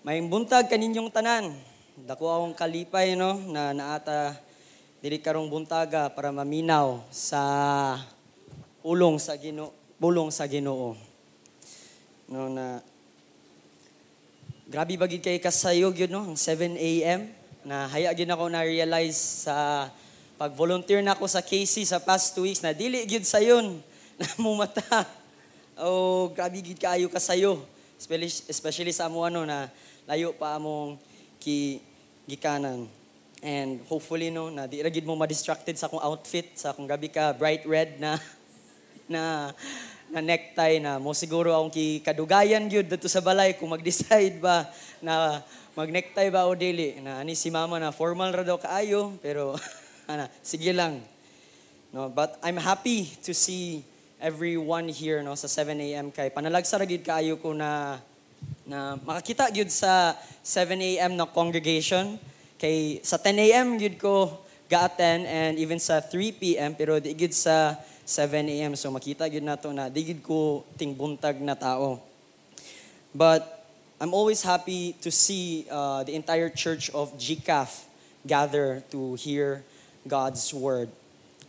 Maayong buntag kaninyong tanan. Dako akong kalipay, no, na naa ta diri karong buntaga para maminaw sa pulong sa Ginoo. No, na grabe ba gid kay kasayog yun, no, ang 7 a.m. Na haya gyud ako na realize sa pag-volunteer na ako sa KC sa past 2 weeks na dili gyud sayon na mumata. Oh, grabe gid kaayo kasayo. Especially sa amo ano na layo pa among ki gikanan. And hopefully, no, na di ra gid mo ma-distracted sa akong outfit, sa akong grabe ka bright red na na na necktie na mo siguro akong ki kadugayan gyud didto sa balay kung mag-decide ba na mag-necktie ba o dili. Na ani si mama na formal ra daw kaayo, pero ana sige lang, no? But I'm happy to see everyone here, no, sa 7 a.m. kay panalagsa ra gyud kaayo ko na na makakita gyud sa 7 a.m. na congregation, kay sa 10 a.m. gyud ko ga-attend and even sa 3 p.m., pero di gyud sa 7 a.m. So makita gyud nato na di gyud ko tingbuntag na tao. But I'm always happy to see the entire church of GCAF gather to hear God's word.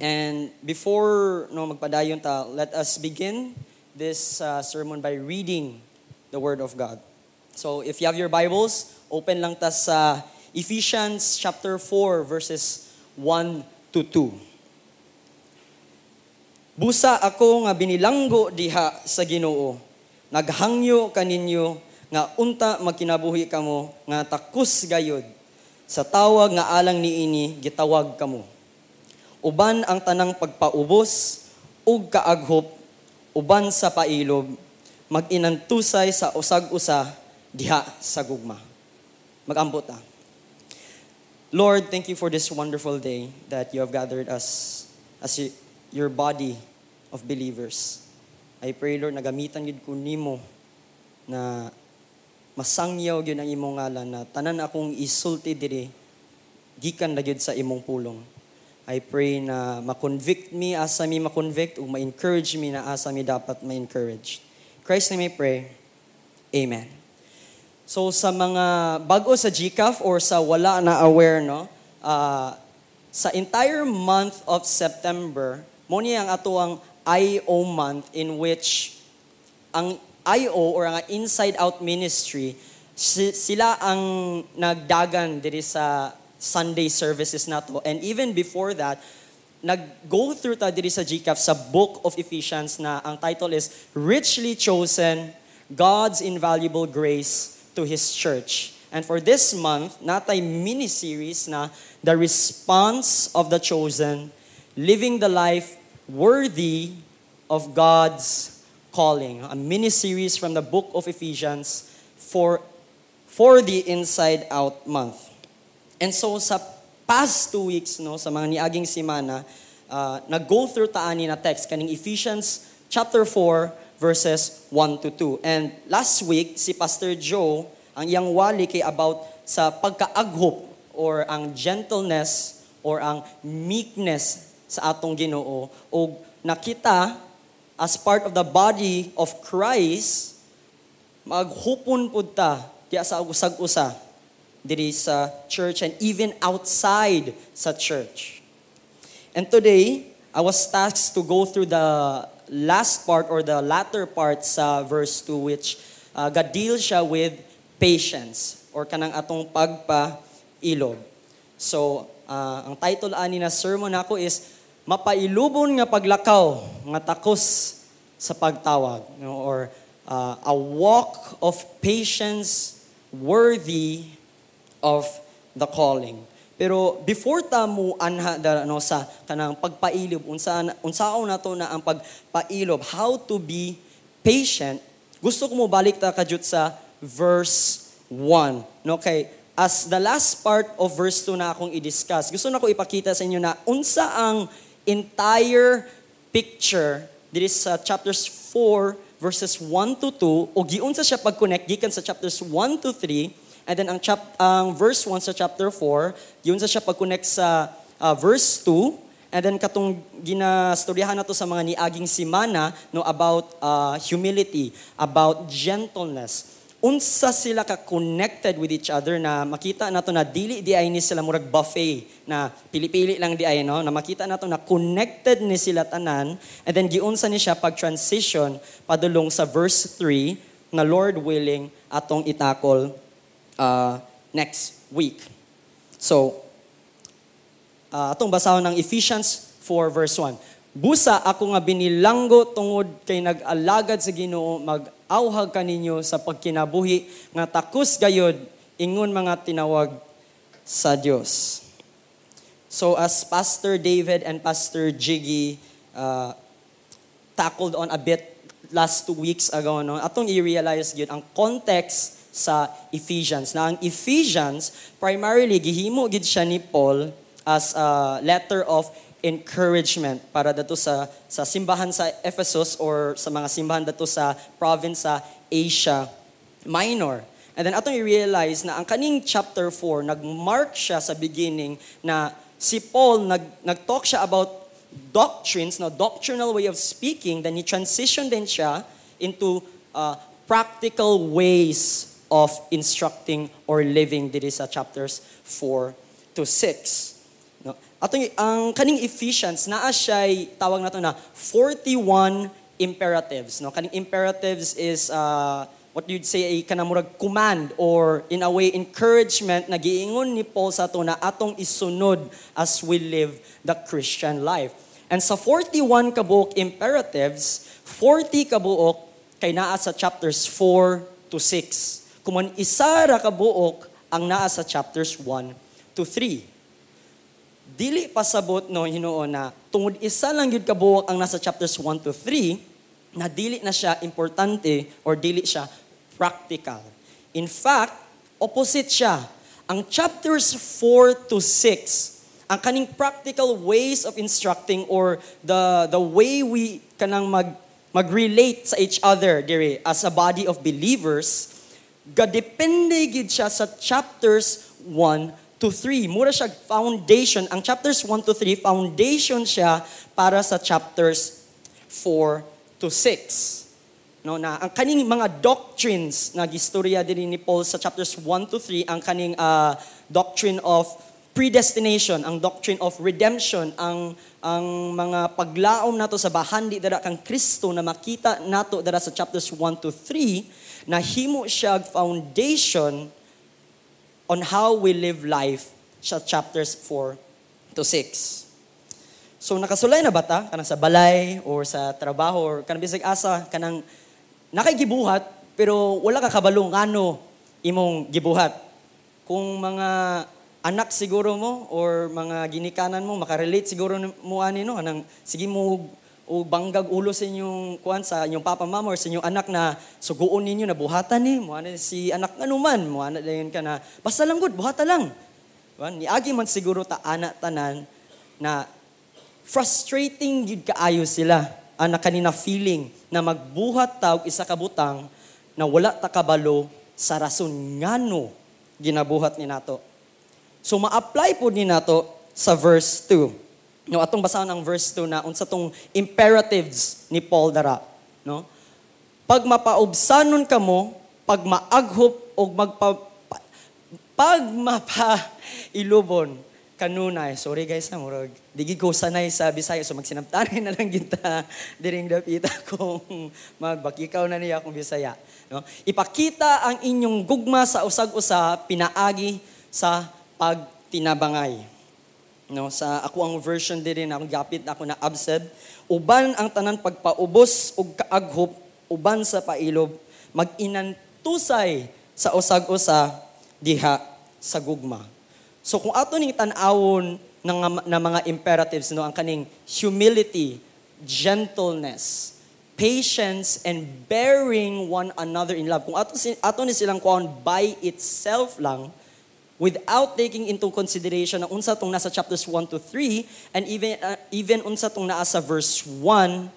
And before, no, magpadayon ta, let us begin this sermon by reading the word of God. So if you have your Bibles, open lang ta sa Ephesians chapter 4 verses 1 to 2. Busa ako nga binilanggo diha sa Ginoo. Naghangyo kaninyo nga unta magkinabuhi kamo nga takos gayod sa tawag nga alang niini gitawag kamo. Uban ang tanang pagpaubos ug kaaghop uban sa pailob, mag-inantusay sa usag-usa diha sa gugma. Magampo ta. Lord, thank you for this wonderful day that you have gathered us as your body of believers. I pray, Lord, na gamitan gid ko nimo na masangyaw gyud ang imong ngalan, na tanan akong isulti diri gikan na gyud sa imong pulong. I pray na ma-convict me asa mi ma-convict ug ma-encourage me na asa mi dapat ma-encourage. Christ name I pray. Amen. So sa mga bago sa GCAF or sa wala na aware, no, sa entire month of September, mo ni ang ato ang IO month, in which ang IO or ang Inside Out Ministry, sila ang nagdagan diri sa Sunday services nato. And even before that, nag-go through ta diri sa GCAF sa book of Ephesians na ang title is Richly Chosen, God's Invaluable Grace to His Church. And for this month, natay mini-series na The Response of the Chosen, Living the Life Worthy of God's Calling. A mini-series from the book of Ephesians for the Inside Out Month. And so sa past 2 weeks, no, sa mga niaging simana, nag-go through ta ani na text, kaning Ephesians chapter 4, verses 1 to 2. And last week, si Pastor Joe, ang iyang wali kay about sa pagkaaghop or ang gentleness or ang meekness sa atong Ginoo, o nakita as part of the body of Christ, maghupon pud ta diya sa usag-usa diri sa church and even outside sa church. And today, I was tasked to go through the last part or the latter part sa verse 2, which ga-deal siya with patience or kanang atong pagpailob. So, ang title ani na sermon nako is Mapailubon nga Paglakaw nga Takos sa Pagtawag, no, or a walk of patience worthy of the calling. Pero before ta mo anha da, no, sa kanang pagpailob, unsaon nato na ang pagpailob, how to be patient, gusto ko mo balik ta kadyot sa verse 1. No, kay as the last part of verse 2 na akong i-discuss, gusto na ko ipakita sa inyo na unsa ang entire picture diri sa chapters 4 verses 1 to 2 o giunsa siya pag-connect gikan sa chapters 1 to 3, and then ang verse 1 sa chapter 4, giunsa siya pag-connect sa verse 2, and then katong ginastoryahan nato sa mga niaging simana, no, about humility, about gentleness. Unsa sila ka connected with each other na makita nato na dili diay ni sila murag buffet na pili-pili lang diay, no, na makita nato na connected ni sila tanan, and then giunsa ni siya pag transition padulong sa verse 3 na Lord willing atong itakol next week. So atong basahon ang Ephesians 4 verse 1. Busa ako nga binilanggo tungod kay nag-alagad sa Ginoo, mag-awhag kaninyo sa pagkinabuhi nga takos gayod ingon mga tinawag sa Dios. So as Pastor David and Pastor Jiggy tackled on a bit last 2 weeks ago, no, atong i-realize gyud ang context sa Ephesians. Na ang Ephesians, primarily, gihimo gid siya ni Paul as a letter of encouragement para dato sa simbahan sa Ephesus or sa mga simbahan dato sa province sa Asia Minor. And then atong i-realize na ang kaning chapter 4, nag-mark siya sa beginning na si Paul nag-talk siya about doctrines, no, doctrinal way of speaking, then he transitioned din siya into practical ways of instructing or living diri sa chapters 4 to 6. No? Atong ang kaning Ephesians naa siya tawag nato na 41 imperatives, no? Kaning imperatives is what you'd say ay kanang murag command or in a way encouragement na giingon ni Paul sa ato na atong isunod as we live the Christian life. And sa 41 kabuok imperatives, 40 kabuok kay naa sa chapters 4 to 6. Kuman isa ra kabuok ang naa sa chapters 1 to 3. Dili pasabot, no, hinuon na tungod isa lang gyud kabuok ang nasa chapters 1 to 3 na dili na siya importante or dili siya practical. In fact, opposite siya. Ang chapters 4 to 6, ang kaning practical ways of instructing or the way we kanang mag-relate sa each other diri as a body of believers, gadepende gid siya sa chapters 1 to 3. Mura siya foundation. Ang chapters 1 to 3, foundation siya para sa chapters 4 to 6. No, na ang kaning mga doctrines na gistorya din ni Paul sa chapters 1 to 3, ang kaning doctrine of predestination, ang doctrine of redemption, ang mga paglaom nato sa bahandi dara kang Kristo na makita nato dara sa chapters 1 to 3, na himo siya foundation on how we live life sa chapters 4 to 6. So nakasulay na ba ta kanang sa balay or sa trabaho or kanang bisag asa, kanang nakay gibuhat pero wala ka kabalo ngano imong gibuhat? Kung mga anak siguro mo or mga ginikanan mo, makarelate siguro mo ani, no, kanang sige mo o banggag ulo sa inyong kuan, sa inyong papa, mama or sa inyong anak na suguon ninyo na buhatan ni mo ani si anak, ngano man mo ana dayon ka na basta lang gud, buhata lang. Diba? Niagi man siguro ta ana tanan na frustrating gid kaayo sila ana kanina feeling na magbuhat ta og isa ka butang na wala ta kabalo sa rason ngano ginabuhat ni nato. So ma-apply po ni nato sa verse 2. No, atong basahon ang verse 2 na unsa tong imperatives ni Paul dara, no? Pag mapaubsanon kamo, pag maaghop og pag mapailubon kanunay. Sorry guys, ha, murag di gid ko sanay sa Bisaya, so magsinabtanay na lang kita diring dapita kung magbakikaw na niya akong Bisaya, no? Ipakita ang inyong gugma sa usag-usa pinaagi sa pagtinabangay. No, sa ako ang version diri na akong gapit ako na absed, uban ang tanan pagpaubos ug kaaghop uban sa pailob, mag-inantusay sa usag-usa diha sa gugma. So kung ato ning tan-awon ng mga imperatives, no, ang kaning humility, gentleness, patience and bearing one another in love. Kung ato ni silang kuan by itself lang without taking into consideration ang unsa tong nasa chapters 1 to 3 and even unsa tong naa sa verse 1,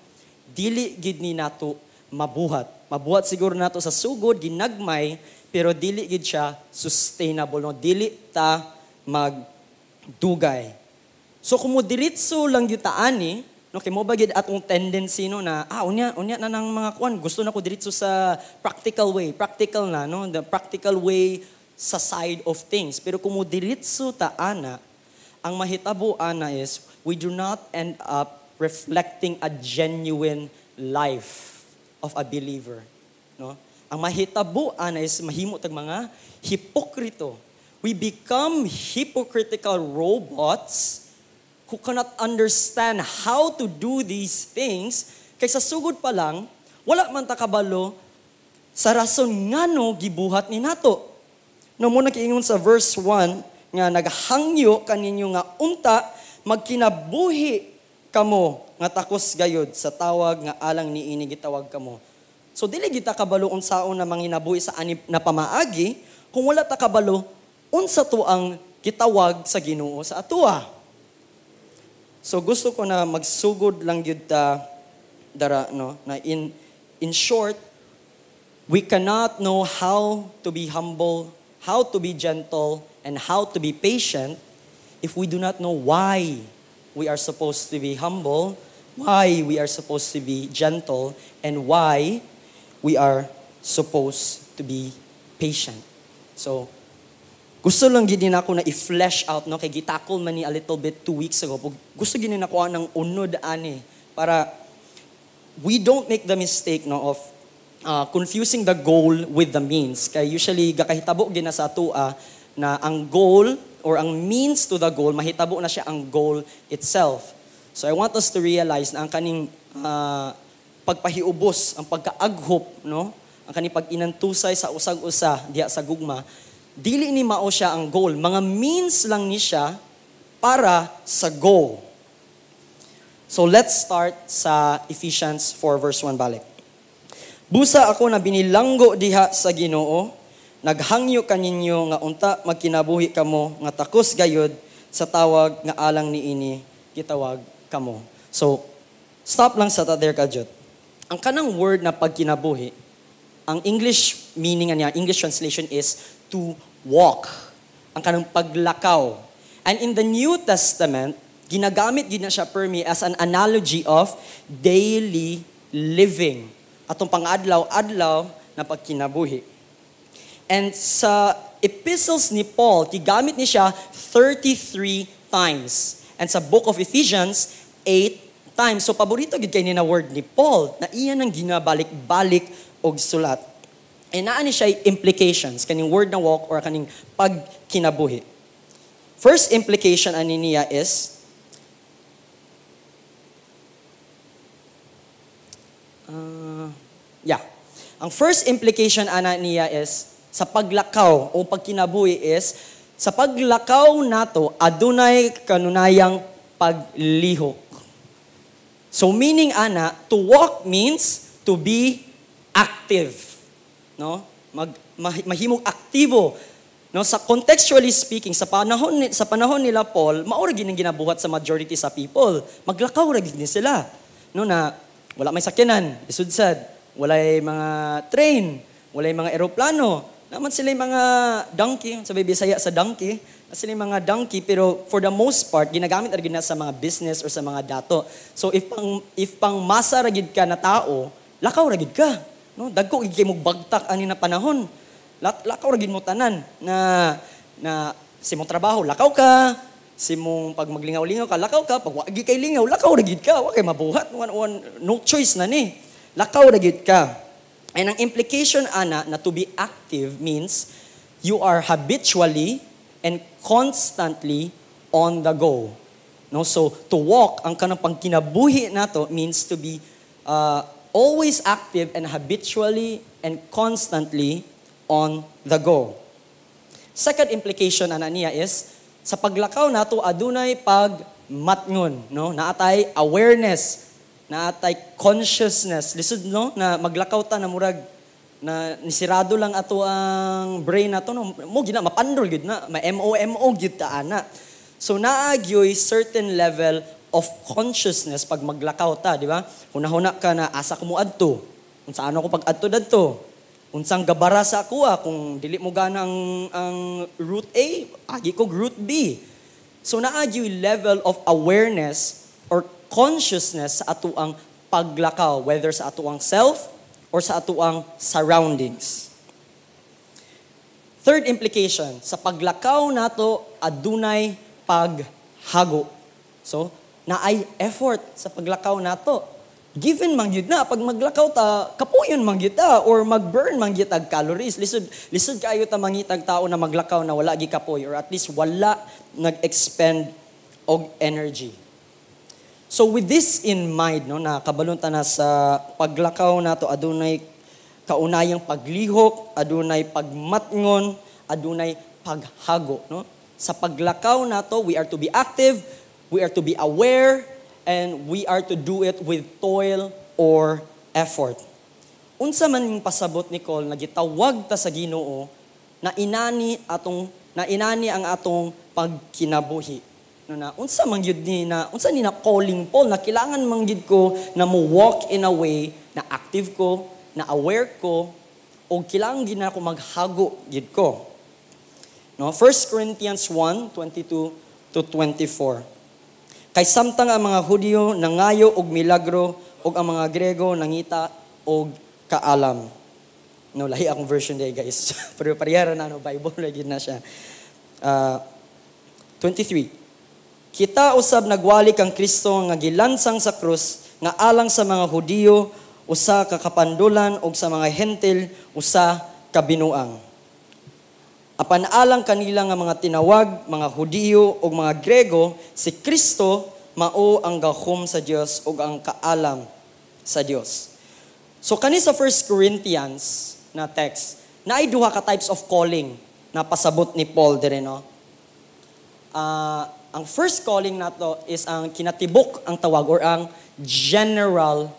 dili gid ni nato mabuhat. Mabuhat siguro nato sa sugod ginagmay, pero dili gid siya sustainable, no, dili ta magdugay. So kung mo diretso lang gyud ta ani No, kay mo ba gid atong tendency, no, na unya unya na nang mga kuan, gusto na ko diretso sa practical way, practical na, no, the practical way sa side of things. Pero kung mo diretso ta ana, ang mahitabo ana is we do not end up reflecting a genuine life of a believer, no? Ang mahitabo ana is mahimo tag mga hipokrito. We become hypocritical robots who cannot understand how to do these things kay sa sugod pa lang wala man ta kabalo sa rason ngano gibuhat ni nato. No, mo nakiingon sa verse 1 nga naghangyo kaninyo nga unta magkinabuhi kamo nga takos gayod sa tawag nga alang niini gitawag kamo. So dili kita kabalo unsaon na manginabuhi sa ani na pamaagi kung wala ta kabalo unsa to ang gitawag sa Ginoo sa atoa. So gusto ko na magsugod lang gyud ta dara, no, na in short, we cannot know how to be humble, how to be gentle, and how to be patient if we do not know why we are supposed to be humble, why we are supposed to be gentle, and why we are supposed to be patient. So gusto lang gid nako na i-flesh out, no, kay gitakol man ni a little bit 2 weeks ago. Gusto gid nako ang unod ani para we don't make the mistake, no, of confusing the goal with the means. Kay usually gakahitabo gid na sa atoa na ang goal or ang means to the goal mahitabo na siya ang goal itself. So I want us to realize na ang kaning pagpahiubos, ang pagkaaghop, no, ang kaning pag-inantusay sa usag-usa diha sa gugma, dili ni mao siya ang goal. Mga means lang ni siya para sa goal. So let's start sa Ephesians 4 verse 1 balik. Busa ako na binilanggo diha sa Ginoo, naghangyo kaninyo nga unta magkinabuhi kamo nga takos gayod sa tawag nga alang niini gitawag kamo. So stop lang sa ta there kadyot. Ang kanang word na pagkinabuhi, ang English meaning niya, English translation is to walk. Ang kanang paglakaw. And in the New Testament, ginagamit gid na siya permi as an analogy of daily living. Atong pangadlaw-adlaw na pagkinabuhi. And sa epistles ni Paul, gigamit ni siya 33 times. And sa book of Ephesians, 8 times. So paborito gid kay ni na word ni Paul na iya nang ginabalik-balik og sulat. And naa ni siya implications kaning word na walk or kaning pagkinabuhi. First implication ani niya is yeah. Ang first implication ana niya is sa paglakaw o pagkinabuhi is sa paglakaw nato adunay kanunayang paglihok. So meaning ana, to walk means to be active, no? Mahimong aktibo. No, sa contextually speaking, sa panahon nila Paul, mao ra gid ang ginabuhat sa majority sa people. Maglakaw ra gid ni sila. No, na wala may sakyanan, isudsad, walay mga train, walay mga eroplano. Naman sila yung mga donkey, sa Bisaya sa donkey, na sila yung mga donkey, pero for the most part ginagamit ra gid na sa mga business or sa mga dato. So if pang masa ra gid ka na tao, lakaw ra gid ka. No, dagko gid kay mo bagtak ani na panahon. Lakaw ra gid mo tanan na na sa imong trabaho, lakaw ka, sa imong pag maglingaw-lingaw ka, lakaw ka, pag wa gid kay lingaw, lakaw ra gid ka, wa kay mabuhat, one, one, no choice na ni. Lakaw ra gid ka. And ang implication ana na to be active means you are habitually and constantly on the go. No, so to walk, ang kanang pangkinabuhi nato means to be always active and habitually and constantly on the go. Second implication ana niya is sa paglakaw nato adunay pagmatngon, no? Naatay awareness, naatay consciousness. Lisod, no, na maglakaw ta na murag na nisirado lang ato ang brain nato, no? Mo gina mapandol gid na, ma MO gid ta ana. So naa gyoy certain level of consciousness pag maglakaw ta, di ba? Huna-huna ka na asa ko mo adto. Unsa ano ko pag adto dadto? Unsang gabara sa ako kung dili mo gana ang route A, agi ko route B. So naa gyoy level of awareness or consciousness sa atuang paglakaw, whether sa atuang self or sa atuang surroundings. Third implication, sa paglakaw nato adunay paghago. So, naay effort sa paglakaw nato. Given man gyud na pag maglakaw ta, kapuyon man gyud ta or mag-burn man gyud tag calories. Lisod lisod kaayo ta mangitag tao na maglakaw na wala gikapoy or at least wala nag-expend og energy. So with this in mind, no, na kabalon ta na sa paglakaw nato adunay kaunayang paglihok, adunay pagmatngon, adunay paghago, no? Sa paglakaw nato, we are to be active, we are to be aware, and we are to do it with toil or effort. Unsa man yung pasabot ni Paul na gitawag ta sa Ginoo na inani atong na inani ang atong pagkinabuhi? No, na unsa man gyud ni na unsa ni na calling Paul na kailangan man gyud ko na mo walk in a way na active ko, na aware ko, o kailangan gyud na ako maghago gyud ko? No, 1 Corinthians 1:22 to 24. Kay samtang ang mga Hudyo nangayo og milagro ug ang mga Grego nangita og kaalam. No, lahi akong version day, guys. Pero parehara na, no, Bible lagi na siya. 23. Kita usab nagwali kang Kristo nga gilansang sa krus, nga alang sa mga Hudiyo usa ka kapandulan ug sa mga Hentil usa ka binuang. Apan alang kanila nga mga tinawag, mga Hudiyo ug mga Grego, si Kristo mao ang gahom sa Dios ug ang kaalam sa Dios. So kani sa 1 Corinthians na text, naay duha ka types of calling na pasabot ni Paul dire, no. Ang first calling nato is ang kinatibuk ang tawag or ang general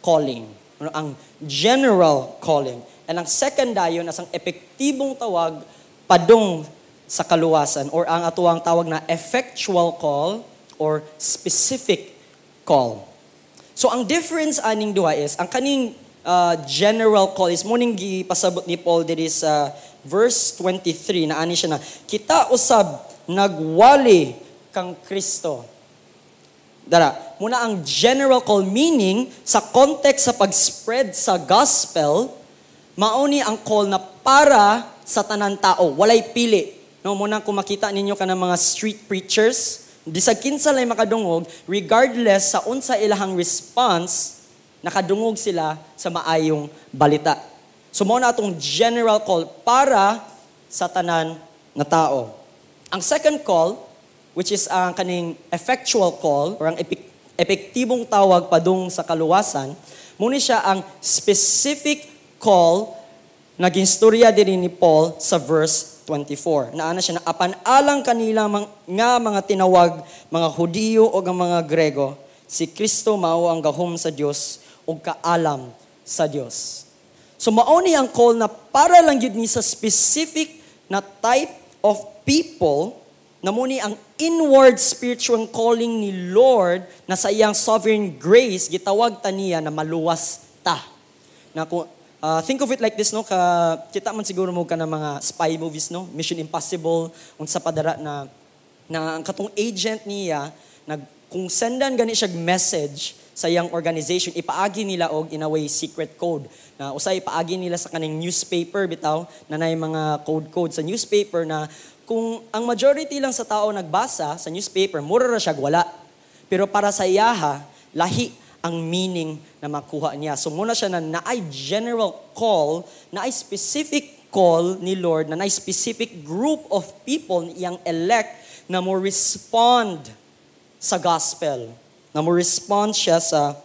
calling. Ano, ang general calling. And ang second dayon as ang epektibong tawag padung sa kaluwasan or ang atuang tawag na effectual call or specific call. So ang difference aning duha is ang kaning general call is mo ning gipasabot ni Paul diri sa verse 23 na ani siya na kita usab nagwali kang Kristo. Dara, muna ang general call, meaning sa context sa pag-spread sa gospel, mao ni ang call na para sa tanan tao, walay pili. No, muna kung makita ninyo kanang mga street preachers, bisag kinsa lay makadungog, regardless sa unsa ilahang response, nakadungog sila sa maayong balita. So mao na atong general call para sa tanan na tao. Ang second call, which is ang kaning effectual call or ang epektibong tawag padung sa kaluwasan, muni siya ang specific call na ginstorya diri ni Paul sa verse 24. Naana siya na apan alang kanila nga mga tinawag, mga Hudiyo o ang mga Grego, si Kristo mao ang gahom sa Dios ug kaalam sa Dios. So mao ni ang call na para lang gyud ni sa specific na type of people, na mo ni ang inward spiritual calling ni Lord na sa iyang sovereign grace gitawag ta niya na maluwas ta. Na kung think of it like this, no, ka kita man siguro mo ka ng mga spy movies, no, Mission Impossible, unsa padara na na ang katong agent niya nag kung sendan gani siya message sa iyang organization, ipaagi nila og in a way secret code. Na usay ipaagi nila sa kaning newspaper bitaw na nay mga code code sa newspaper na kung ang majority lang sa tao nagbasa sa newspaper, mura ra siya wala. Pero para sa iyaha, lahi ang meaning na makuha niya. So muna siya na naay general call, naay specific call ni Lord, na naay specific group of people iyang elect na mo respond sa gospel, na mo respond siya sa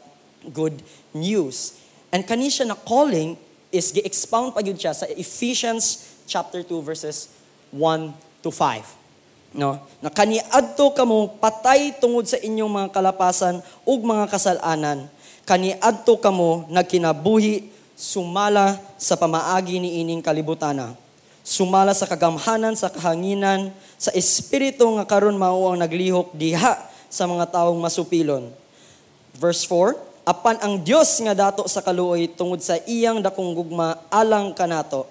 good news. And kani siya na calling is gi-expound pa gyud siya sa Ephesians chapter 2 verses 1 to 5. No? Na kaniadto kamo patay tungod sa inyong mga kalapasan ug mga kasalanan, kaniadto kamo nagkinabuhi sumala sa pamaagi niining kalibutana, sumala sa kagamhanan sa kahanginan, sa espiritu nga karon mao ang naglihok diha sa mga taong masupilon. Verse 4, apan ang Dios nga dato sa kaluoy tungod sa iyang dakong gugma alang kanato,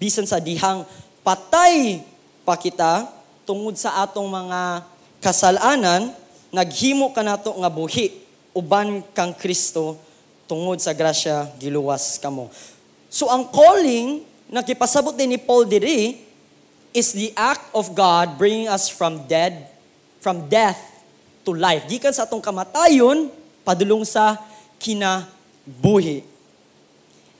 bisan sa dihang patay pa kita tungod sa atong mga kasalanan, naghimo kanato nga buhi. Uban kang Kristo, tungod sa grasya giluwas kamo. So ang calling na gipasabot din ni Paul diri is the act of God bringing us from death to life. Gikan sa atong kamatayon padulong sa kinabuhi.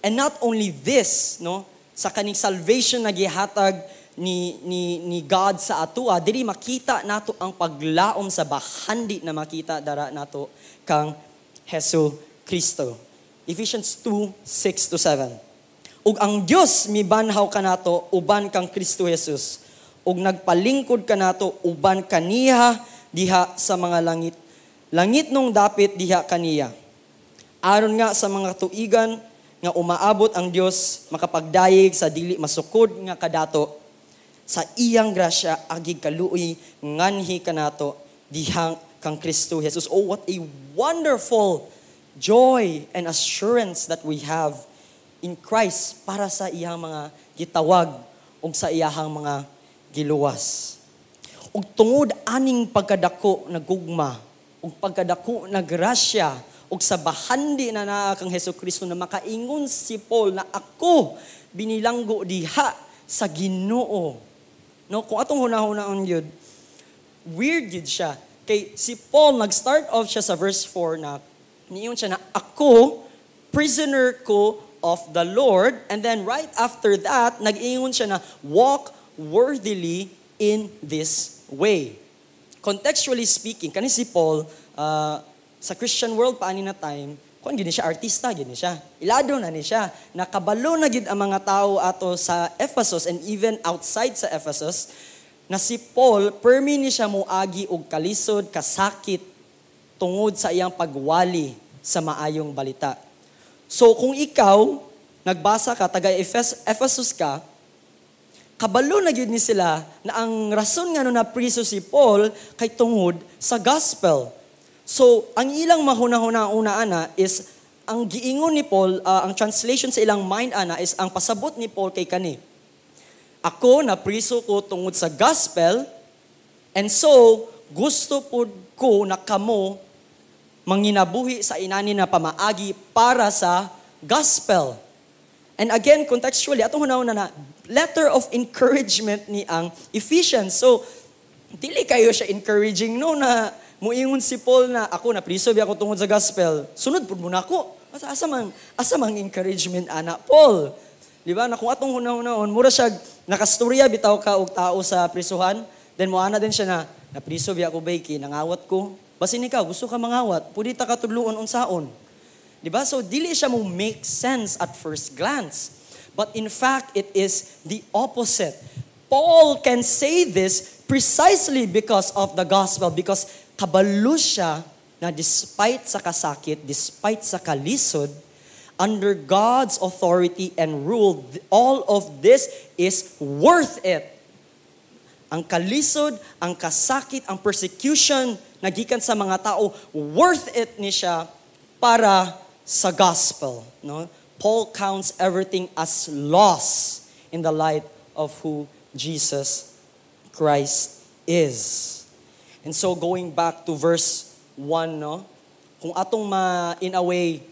And not only this, no, sa kaning salvation na gihatag ni God sa atoa, diri makita nato ang paglaom sa bahandi na makita dara nato kang Hesu Kristo. Ephesians 2:6 to 7. Ug ang Dios mibanhaw kanato uban kang Kristo Jesus ug nagpalingkod kanato uban kaniya diha sa mga langit. Langit nung dapit diha kaniya. Aron nga sa mga tuigan nga umaabot ang Dios makapagdayeg sa dili masukod nga kadato sa iyang grasya agig kaluoy nganhi kanato dihang kang Kristo Jesus. Oh, what a wonderful joy and assurance that we have in Christ para sa iyang mga gitawag ug sa iyahang mga giluwas. Ug tungod aning pagkadako na gugma ug pagkadako na grasya ug sa bahandi na naa kang Hesus Kristo na makaingon si Paul na ako binilanggo diha sa Ginoo. No, kung atong hunahunahon yun, weird yun siya. Kay si Paul, nag-start off siya sa verse 4 na niyon siya na ako, prisoner ko of the Lord. And then right after that, nag-ingon siya na walk worthily in this way. Contextually speaking, kani si Paul, sa Christian world pa ani na time, kuan gini siya, artista gini siya. Ilado na ni siya. Nakabalo na gid ang mga tao ato sa Ephesus and even outside sa Ephesus na si Paul permi ni siya moagi og kalisod, kasakit tungod sa iyang pagwali sa maayong balita. So kung ikaw nagbasa ka taga Ephesus ka, kabalo na gyud ni sila na ang rason nga no napriso si Paul kay tungod sa gospel. So, ang ilang mahuna-huna una ana is ang giingon ni Paul, ang translation sa ilang mind ana is ang pasabot ni Paul kay kani. Ako napriso ko tungod sa gospel, and so gusto pud ko na kamo manginabuhi sa inani na pamaagi para sa gospel. And again, contextually, atong hunahuna na letter of encouragement ni ang Ephesians. So, dili kayo siya encouraging no na muingon si Paul na ako na priso biya ako tungod sa gospel. Sunod pud mo na ako. Asa mang encouragement ana, Paul? Di ba? Na kung atong hunahunahon, mura siya nakastorya bitaw ka og tao sa prisuhan, then moana din siya na napriso biya ako bay kay nangawat ko. Basin ikaw gusto ka mangawat, pwede ta katudluon unsaon. Di ba? So dili siya mo make sense at first glance. But in fact, it is the opposite. Paul can say this precisely because of the gospel, because kabalo siya na despite sa kasakit, despite sa kalisod, under God's authority and rule, all of this is worth it. Ang kalisod, ang kasakit, ang persecution na gikan sa mga tao, worth it ni siya para sa gospel. No? Paul counts everything as loss in the light of who Jesus Christ is. And so going back to verse 1, no? Kung atong ma in a way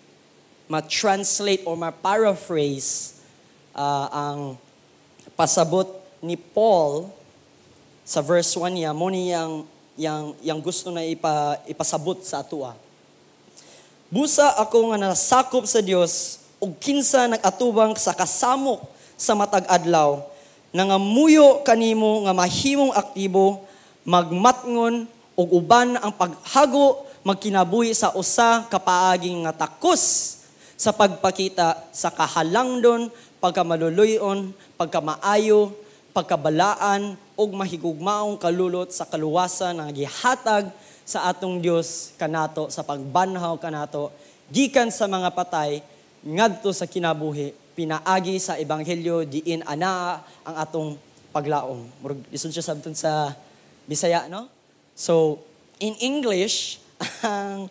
ma-translate or ma-paraphrase ang pasabot ni Paul sa verse 1 niya, mo niyang yang gusto na ipasabot sa atoa. Busa ako nga nasakop sa Dios ug kinsa nag-atubang sa kasamok sa matag adlaw, nangamuyo kanimo nga mahimong aktibo, magmatngon ug uban ang paghago magkinabuhi sa usa ka paaging nga takos sa pagpakita sa kahalangdon, pagkamaluluyon, pagkamaayo, pagkabalaan ug mahigugmaong kalulot sa kaluwasan nga gihatag sa atong Dios kanato sa pagbanhaw kanato gikan sa mga patay ngadto sa kinabuhi pinaagi sa ebanghelyo diin anaa ang atong paglaom. Murag lisod siya sabton sa Bisaya, no? So, in English, ang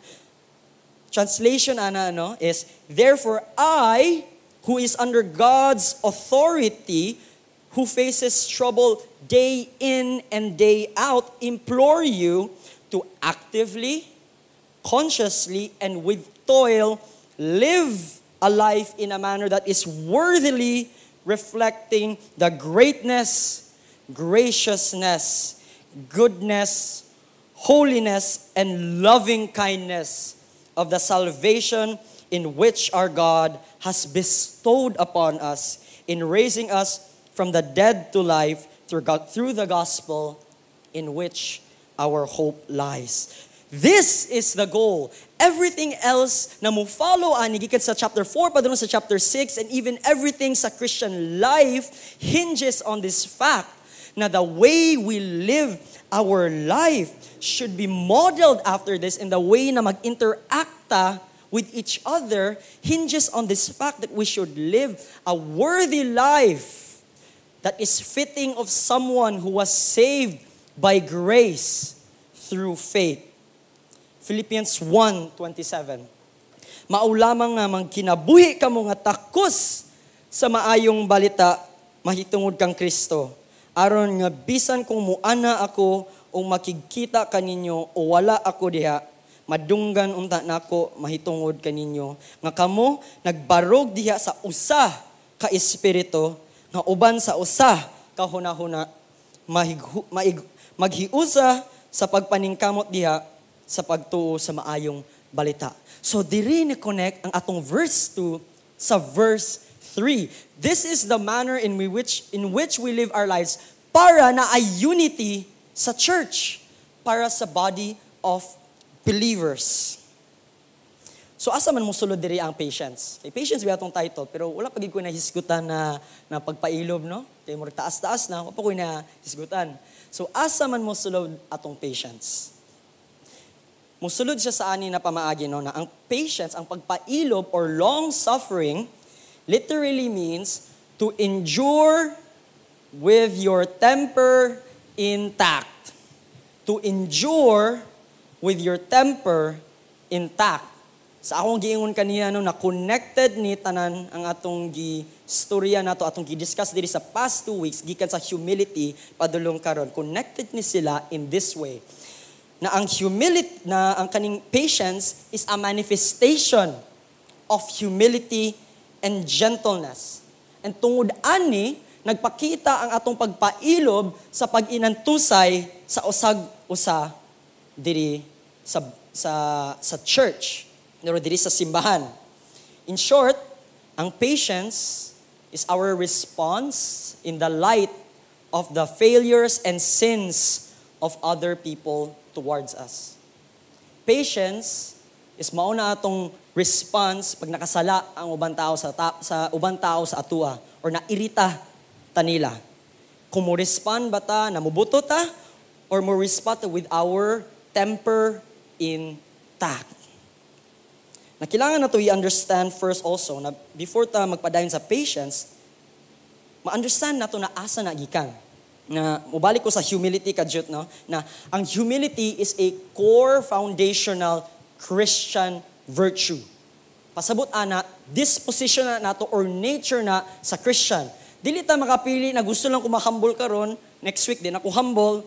translation ana no is, therefore I, who is under God's authority, who faces trouble day in and day out, implore you to actively, consciously and with toil live a life in a manner that is worthily reflecting the greatness, graciousness, goodness, holiness, and loving kindness of the salvation in which our God has bestowed upon us in raising us from the dead to life through God, through the gospel in which our hope lies. This is the goal. Everything else na mo follow ani gikan sa chapter 4 padulong sa chapter 6 and even everything sa Christian life hinges on this fact na the way we live our life should be modeled after this, and the way na mag-interact ta with each other hinges on this fact that we should live a worthy life that is fitting of someone who was saved by grace through faith. Philippians 1:27. Mao lamang nga mangkinabuhi kamo nga takos sa maayong balita mahitungod kang Kristo, aron nga bisan kung muana ako o makigkita kaninyo o wala ako diha, madunggan unta nako mahitungod kaninyo nga kamo nagbarog diha sa usa ka espiritu nga uban sa usa ka hunahuna, maghiusa sa pagpaningkamot diha sa pagtuo sa maayong balita. So diri ni connect ang atong verse 2 sa verse 3. This is the manner in which we live our lives para na ay unity sa church, para sa body of believers. So asa man mo sulod diri ang patience? Kay patience ba atong title, pero wala pa gid ko nahisgutan na pagpailob, no? Kay murag taas-taas na, wala pa ko nahisgutan. So asa man mo sulod atong patience? Musulod siya sa ani na pamaagi, no, na ang patience, ang pagpailob or long suffering literally means to endure with your temper intact. To endure with your temper intact. Sa akong giingon kaniya, no, na connected ni tanan ang atong gi-storya nato, atong gi-discuss diri sa past 2 weeks gikan sa humility padulong karon. Connected ni sila in this way na ang humility, na ang kaning patience is a manifestation of humility and gentleness. And tungod ani, nagpakita ang atong pagpailob sa pag-inantusay sa usag usa diri sa church, pero diri sa simbahan. In short, ang patience is our response in the light of the failures and sins of other people towards us. Patience is mao na atong response pag nakasala ang ubang tao sa ubang tao sa atua or nairita ta nila. Kung mo respond ba ta na mubuto ta or mo respond with our temper intact. Na kailangan na to i-understand first also na before ta magpadayon sa patience, ma-understand nato na asa na gikan. Na mubalik ko sa humility kadyot, no, na ang humility is a core foundational Christian virtue. Pasabot ana, disposition na nato or nature na sa Christian. Dili ta makapili na gusto lang ko ma-humble karon, next week din ako humble,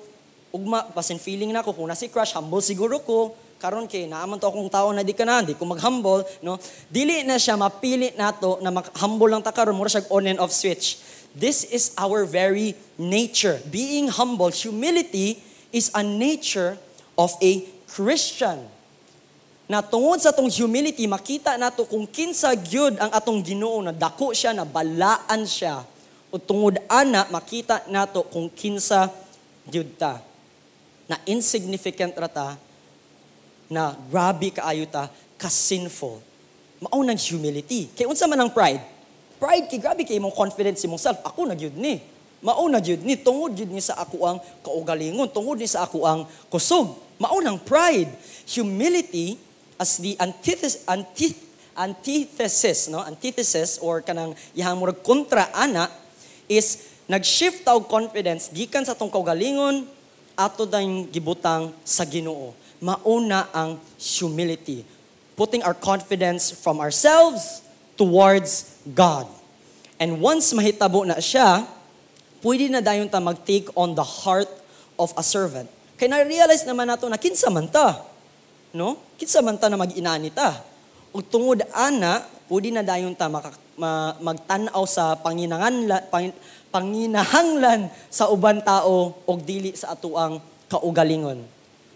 ugma basin feeling na ako kung na si crush, humble siguro ko. Karon kay naaman to akong tao na di ka na, di ko mag-humble, no? Dili na siya mapili nato na mag-humble lang ta karon, mura siya on and off switch. This is our very nature. Being humble, humility is a nature of a Christian. Na tungod sa atong humility, makita nato kung kinsa gyud ang atong Ginoo, na dako siya, na balaan siya. O tungod ana, makita nato kung kinsa gyud ta. Na insignificant ra ta, na grabe kaayo ta, ka-sinful. Mao nang humility. Kay unsa man ang pride? Pride kay grabe kay imong confidence imong self. Ako na gyud ni. Mao na gyud ni, tungod gyud ni sa ako ang kaugalingon, tungod ni sa ako ang kusog. Mao nang pride. Humility as the antithesis, no? Antithesis or kanang ihang murag kontra ana is nag-shift og confidence gikan sa atong kaugalingon ato dayong gibutang sa Ginoo. Mauna ang humility. Putting our confidence from ourselves towards God. And once mahitabo na siya, pwede na dayon ta mag-take on the heart of a servant. Kay na-realize naman nato na kinsa man ta. No? Kinsa man ta na mag-inani ta. Ug tungod ana, pwede na dayon ta magtan-aw sa panginahanglan sa uban tao og dili sa atuang kaugalingon.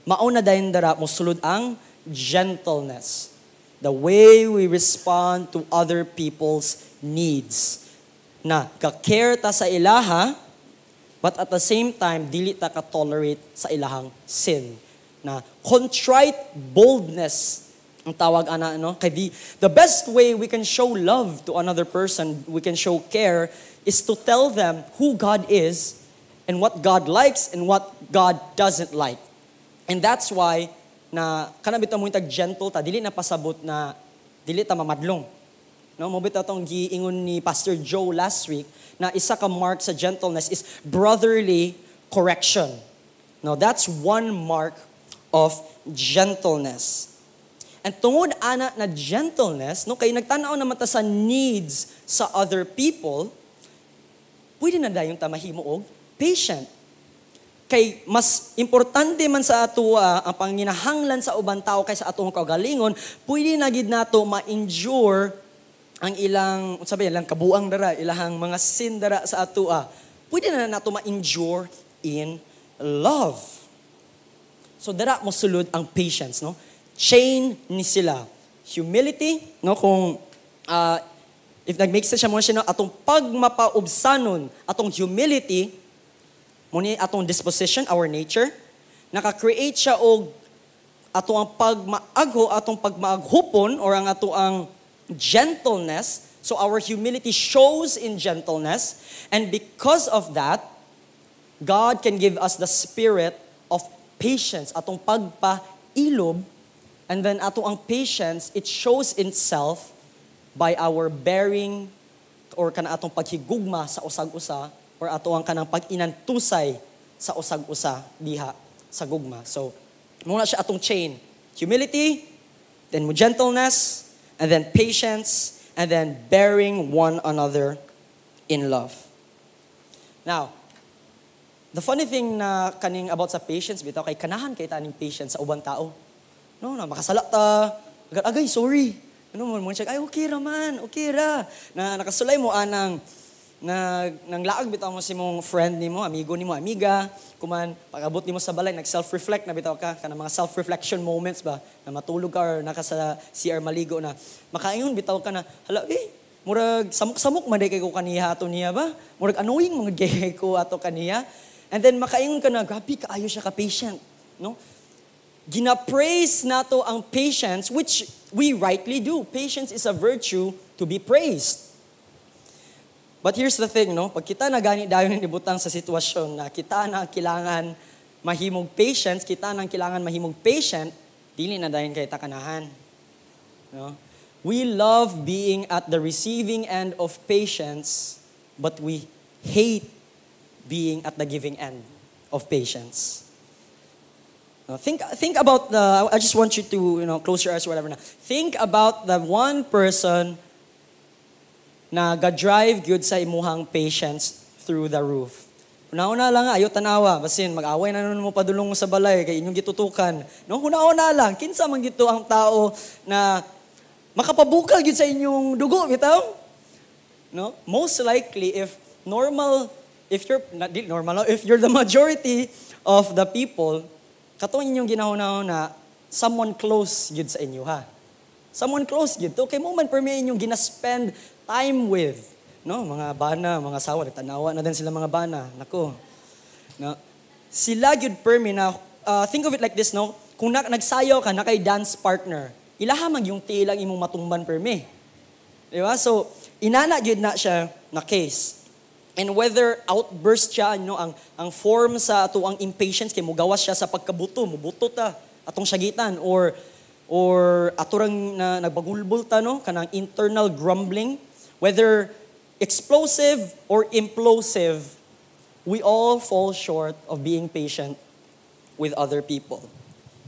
Mao na dayon dara mosulod ang gentleness. The way we respond to other people's needs. Na ka-care ta sa ilaha, but at the same time, dili ta ka-tolerate sa ilahang sin. Na contrite boldness ang tawag ana, no? Kay the best way we can show love to another person, we can show care, is to tell them who God is and what God likes and what God doesn't like. And that's why na kana bitaw mo tag gentle ta, dili na pasabot na dili ta mamadlong. No, mo bitaw tong giingon ni Pastor Joe last week na isa ka mark sa gentleness is brotherly correction. No, that's one mark of gentleness. And tungod ana na gentleness, no, kay nagtan-aw naman ta sa needs sa other people, pwede na dayon ta mahimo og patient. Kay mas importante man sa atoa ang panginahanglan sa ubang tao kaysa atong kaugalingon, pwede na gid nato ma-endure ang ilang, unsa ba, ilang kabuang dara, ilahang mga sin dara sa atoa. Pwede na nato ma-endure in love. So dara mo sulod ang patience, no? Chain ni sila. Humility, no, kung if nag-make sense siya mo siya, no, atong pagmapaubsanon, atong humility, mo ni atong disposition, our nature, naka-create siya og ato ang pagmaagho, atong pagmaaghupon or ang ato ang gentleness. So our humility shows in gentleness, and because of that, God can give us the spirit of patience, atong pagpailob, and then ato ang patience, it shows itself by our bearing or kana atong paghigugma sa usag-usa or ato ang kanang pag-inantusay sa usag-usa diha sa gugma. So, muna siya atong chain. Humility, then mo gentleness, and then patience, and then bearing one another in love. Now, the funny thing na kaning about sa patience bitaw kay kanahan kay taning patience sa ubang tao. No, na makasala ta, agad agay sorry. Ano mo mo siya, ay okay ra man, okay ra. Na nakasulay mo anang nag nang laag bitaw mo si mong friend nimo, amigo nimo, amiga, kuman pag-abot nimo sa balay nag self-reflect na bitaw ka, kana mga self-reflection moments ba, na matulog ka or naka sa CR maligo na, makaingon bitaw ka na, hala eh, murag samok-samok man kay ko kaniya ato niya ba? Murag annoying mga kay ko ato kaniya. And then makaingon ka na, grabe kaayo siya ka patient, no? Gina-praise nato ang patience, which we rightly do. Patience is a virtue to be praised. But here's the thing, no? Pag kita na gani dayon ibutang sa sitwasyon na kita na ang kailangan mahimog patience, kita na ang kailangan mahimog patient, dili na dayon kay takanahan. No? We love being at the receiving end of patience, but we hate being at the giving end of patience. No, think about the, I just want you to close your eyes or whatever na. Think about the one person na ga-drive gyud sa imuhang patience through the roof. Una-una lang, ayo tanawa, basin mag-away na nun mo padulong sa balay kay inyong gitutukan. No, una-una lang, kinsa man gito ang tao na makapabukal gyud sa inyong dugo bitaw? No? Most likely if normal, if you're not di, normal, no? If you're the majority of the people, katong inyong ginahuna na someone close gyud sa inyo ha. Someone close gyud to kay mo man permi inyong gina-spend time with. No, mga bana, mga asawa, nagtanawa na din sila mga bana. Nako. No. Sila gyud permi na think of it like this, no? Kung nagsayaw ka na kay dance partner, ilaha man yung tilang imong matumban permi. Di ba? So, inana gyud na siya na case. And whether outburst siya, no, ang form sa ato ang impatience kay mugawas siya sa pagkabuto, mubuto ta atong sagitan or ato rang na nagbagulbol ta, no, kanang internal grumbling, whether explosive or implosive, we all fall short of being patient with other people.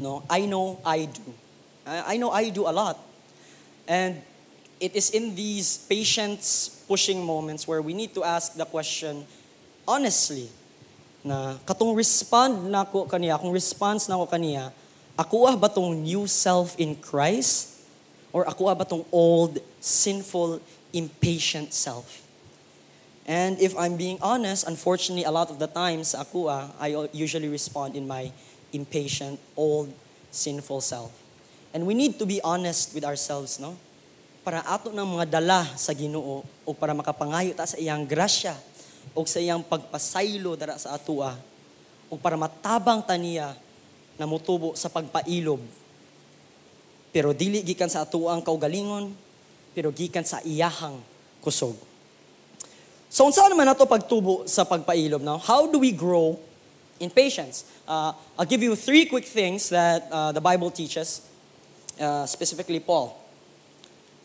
No, I know I do. I know I do a lot. And it is in these patience pushing moments where we need to ask the question honestly na katong respond nako kaniya, kung response nako kaniya, Ako ba tong new self in Christ? Or ako ba tong old, sinful, impatient self? And if I'm being honest, unfortunately, a lot of the times, ako, I usually respond in my impatient, old, sinful self. And we need to be honest with ourselves, no? Para ato ng mga dala sa Ginoo o para makapangayo ta sa iyang grasya o sa iyang pagpasaylo dara sa atua o para matabang ta niya na mutubo sa pagpailob. Pero dili gikan sa atuang kaugalingon, pero gikan sa iyahang kusog. So unsa naman nato pagtubo sa pagpailob, no? How do we grow in patience? I'll give you three quick things that the Bible teaches, specifically Paul.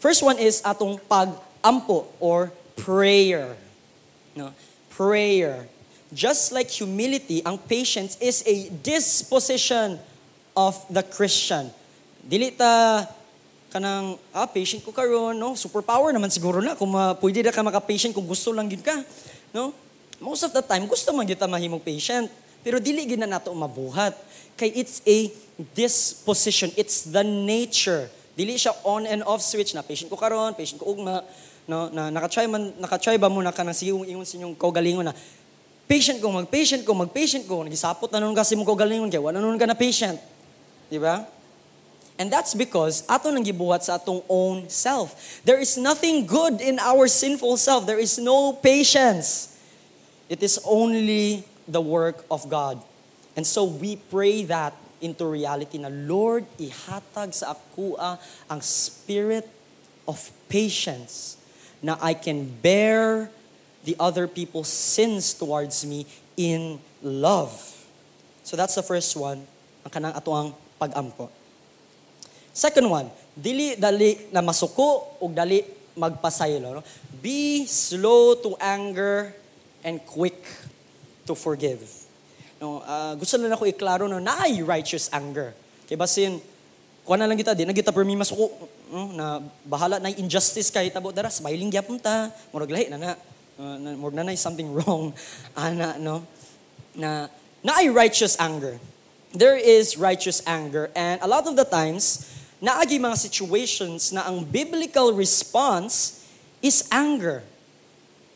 First one is atong pag-ampo or prayer. No? Prayer. Just like humility, ang patience is a disposition of the Christian. Dili ta kanang patient ko karon, no? Superpower naman siguro na kung pwede ra ka maka-patient kung gusto lang gyud ka, no? Most of the time gusto man gyud ta mahimong patient, pero dili gyud na nato mabuhat kay it's a disposition, it's the nature. Dili siya on and off switch na patient ko karon, patient ko ugma, no? Na naka-try man, naka-try ba mo na kanang sige ingon sa inyong kaugalingon na patient ko, mag-patient ko, mag-patient ko, nagisapot na nun kasi mo kaugalingon kay wala nun ka na patient, di ba? And that's because ato nang gibuhat sa atong own self. There is nothing good in our sinful self. There is no patience. It is only the work of God. And so we pray that into reality na, "Lord, ihatag sa akoa ang spirit of patience na I can bear the other people's sins towards me in love." So that's the first one, ang kanang atoang pag-ampo. Second one, dili dali na masuko ug dali magpasaylo. No? Be slow to anger and quick to forgive. No, gusto lang ako iklaro, no, naay righteous anger. Kay basin kuha na lang kita, di na kita permi masuko, no, na bahala na injustice kay tabo dara, smiling gyapon ta, murag lahi na na, murag na na something wrong ana, no? Na naay righteous anger. There is righteous anger, and a lot of the times naagi mga situations na ang biblical response is anger.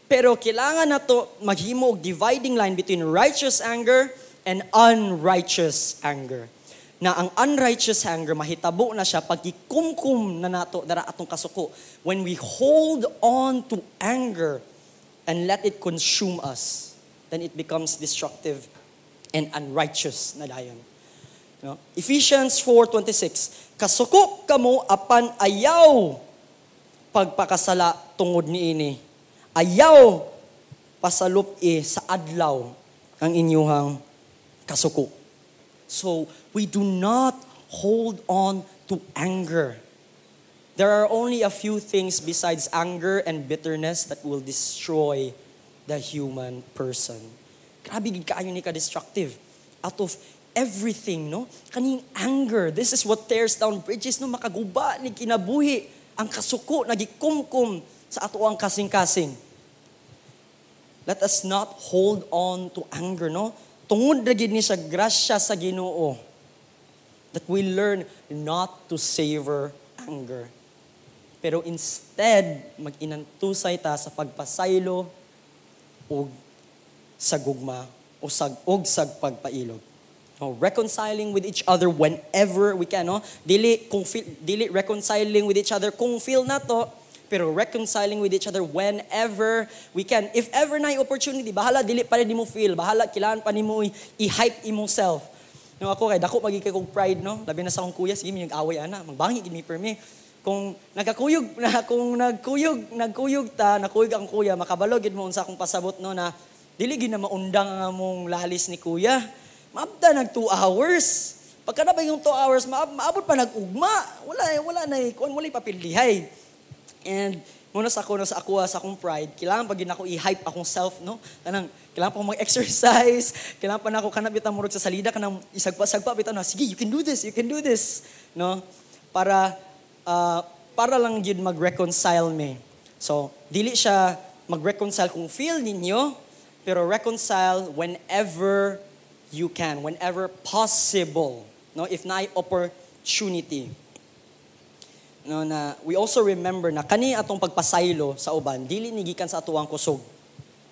Pero kailangan nato maghimo og dividing line between righteous anger and unrighteous anger. Na ang unrighteous anger mahitabo na siya pag gikumkum na nato dara atong kasuko. When we hold on to anger and let it consume us, then it becomes destructive and unrighteous na dayon. No? Ephesians 4:26, "Kasuko kamo apan ayaw pagpakasala tungod niini. Ayaw pasalup-i sa adlaw ang inyuhang kasuko." So, we do not hold on to anger. There are only a few things besides anger and bitterness that will destroy the human person. Grabe gid kaayo ni ka-destructive. Out of everything, no? Kaning anger, this is what tears down bridges, no? Makaguba ni kinabuhi. Ang kasuko, nagikumkum sa ato ang kasing-kasing. Let us not hold on to anger, no? Tungod ra gid ni sa grasya sa Ginoo that we learn not to savor anger. Pero instead, mag-inantusay ta sa pagpasaylo ug sa gugma o og sa pagpailog. No, reconciling with each other whenever we can, no? Dili kung feel, dili reconciling with each other kung feel nato, pero reconciling with each other whenever we can. If ever na opportunity, bahala dili pa rin nimo feel, bahala kailangan pa nimo i-hype imong self. No, ako kay dako pagi kay kog pride, no? Labi na sa akong kuya, sige mi nag-away ana, magbangi gid mi permi. Kung nagakuyog na kung nagkuyog nagkuyog ta, nakuyog ang kuya, makabalo gid mo unsa akong pasabot, no, na dili gid na maundang ang among lalis ni kuya. Maabda nag 2 hours. Pagka na ba yung 2 hours, maabot pa nag-ugma. Wala, wala na, kuan, wala papildihay. And muna sa ako, no, sa ako, sa akong pride, kailangan pa gid ako i-hype akong self, no? Kanang, kailangan pa akong mag-exercise, kailangan pa na ako kanang bitang murag sa salida, kanang isagpa-sagpa, bitaw na, "Sige, you can do this, you can do this," no? Para lang yun mag-reconcile me. So, dili siya mag-reconcile kung feel ninyo, pero reconcile whenever you can, whenever possible. No, if naay opportunity. No, na we also remember na kani atong pagpasaylo sa uban dili ni gikan sa atuang kusog.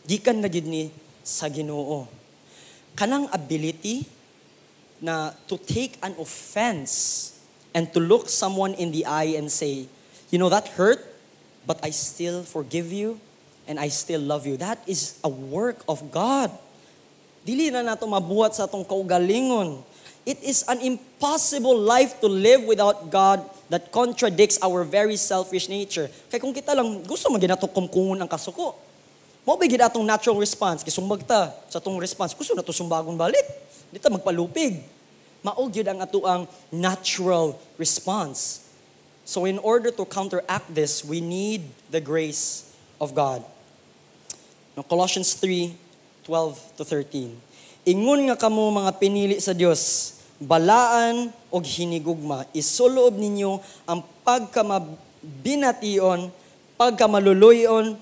Gikan na gid ni sa Ginoo. Kanang ability na to take an offense and to look someone in the eye and say, "That hurt, but I still forgive you and I still love you." That is a work of God. Dili na nato mabuhat sa atong kaugalingon. It is an impossible life to live without God that contradicts our very selfish nature. Kay kung kita lang, gusto man ginato kumkungon ang kasuko. Mao ba gid atong natural response? Kisumbag ta sa atong response. Gusto na to sumbagon balik. Di ta magpalupig. Mao gyud ang atoang natural response. So in order to counteract this, we need the grace of God. No, Colossians 3, 12 to 13. Ingon nga kamo mga pinili sa Dios, balaan og hinigugma, isuloob ninyo ang pagkamabination, pagkamaluluyon,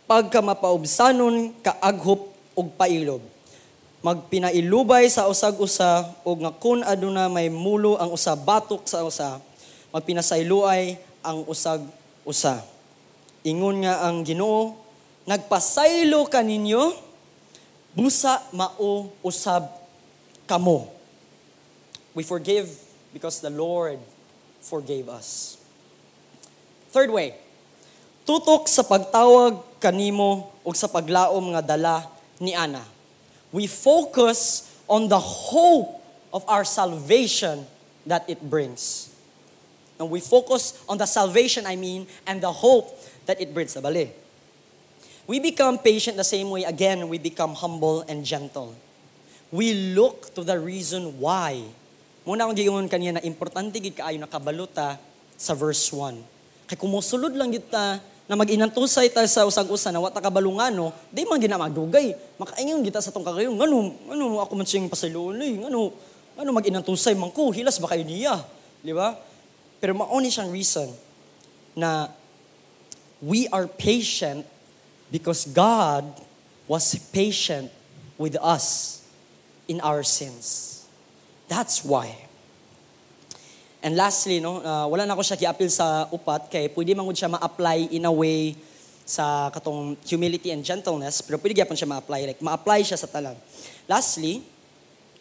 pagkamapaubsanon, kaaghop ug pailob. Magpinailubay sa usag usa ug nga kun aduna may mulo ang usa batok sa usa, magpinasayloay ang usag usa. Ingon nga ang Ginoo nagpasaylo kaninyo, busa mao usab kamo. We forgive because the Lord forgave us. Third way, tutok sa pagtawag kanimo ug sa paglaom nga dala ni ana. We focus on the hope of our salvation that it brings. And we focus on the salvation, I mean, and the hope that it brings. Nabali. We become patient the same way, again, we become humble and gentle. We look to the reason why. Mao na akong giingon kanina na importante gid kaayo nakabaluta sa verse 1. Kay kung mosulod lang gid ta na mag-inantusay ta sa usag-usa na wa ta kabalo ngano, di man gina magdugay. Makaingon kita sa atong kagayon, ngano, ngano ako man siyang pasayloon eh, ngano, ngano mag-inantusay man ko, hilas ba kayo niya? Di ba? Pero mao ni siyang reason na we are patient because God was patient with us in our sins. That's why. And lastly, no, wala na ako siya giapil sa upat kay pwede man gud siya ma-apply in a way sa katong humility and gentleness, pero pwede gyapon siya ma-apply, like ma-apply siya sa tanan. Lastly,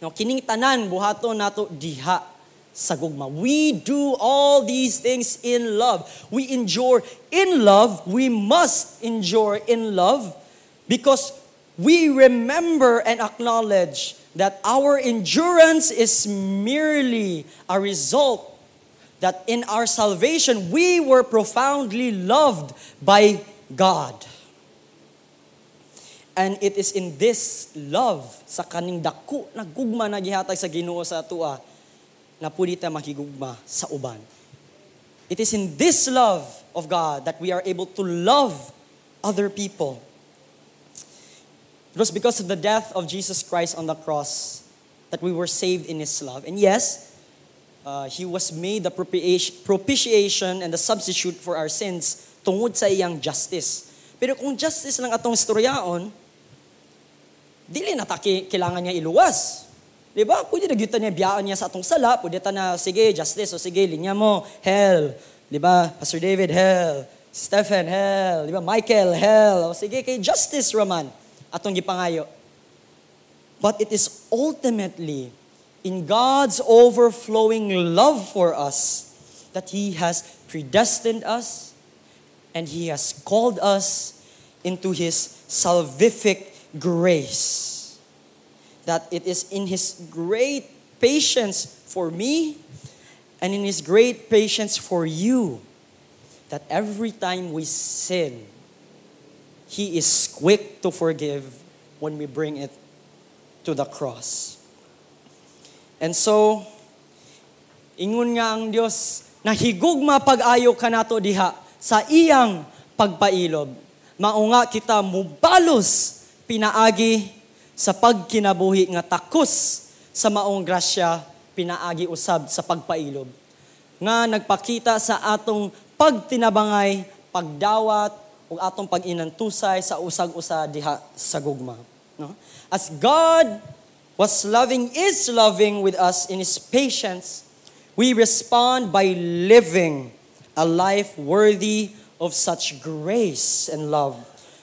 no, kining tanan buhaton nato diha sa gugma. We do all these things in love. We endure in love. We must endure in love because we remember and acknowledge that our endurance is merely a result that in our salvation we were profoundly loved by God. And it is in this love, sa kaning dako na gugma na gihatag sa Ginoo sa atoa, na pwede ta makigugma sa uban. It is in this love of God that we are able to love other people. It was because of the death of Jesus Christ on the cross that we were saved in His love. And yes, He was made the propitiation and the substitute for our sins tungod sa iyang justice. Pero kung justice lang atong istoryaon, dili na ta kailangan niya iluwas. Di ba? Pwede na gyud ta niya biyaan niya sa atong sala, pwede ta na, sige, justice, o sige, linya mo, hell. Di ba? Pastor David, hell. Stephen, hell. Di ba? Michael, hell. O sige, kay justice raman atong gipangayo. But it is ultimately in God's overflowing love for us that He has predestined us and He has called us into His salvific grace. That it is in His great patience for me and in His great patience for you that every time we sin, He is quick to forgive when we bring it to the cross. And so, ingon nga ang Dios, nahigugma pag-ayo kanato diha sa iyang pagpailob. Mao nga kita mubalos pinaagi sa pagkinabuhi nga takos sa maong grasya pinaagi usab sa pagpailob. Nga nagpakita sa atong pagtinabangay, pagdawat, ug atong pag-inantusay sa usag-usa diha sa gugma. No? As God was Was loving is loving with us in His patience, we respond by living a life worthy of such grace and love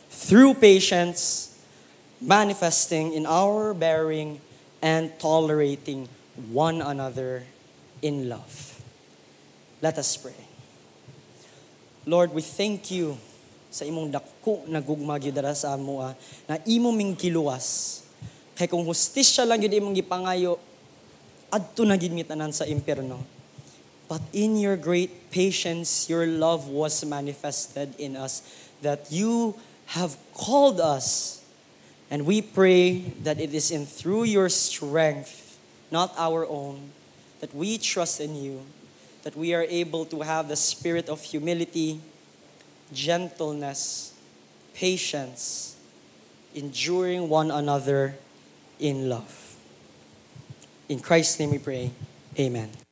through patience, manifesting in our bearing and tolerating one another in love. Let us pray. Lord, we thank you sa imong dako na gugma gyud dara sa amoa na imo ming giluwas. Kay kung hustisya lang gyud imong gipangayo, adto na gyud mi tanan sa impierno. But in your great patience, your love was manifested in us, that you have called us. And we pray that it is in through your strength, not our own, that we trust in you, that we are able to have the spirit of humility, gentleness, patience, enduring one another in love. In Christ's name we pray. Amen.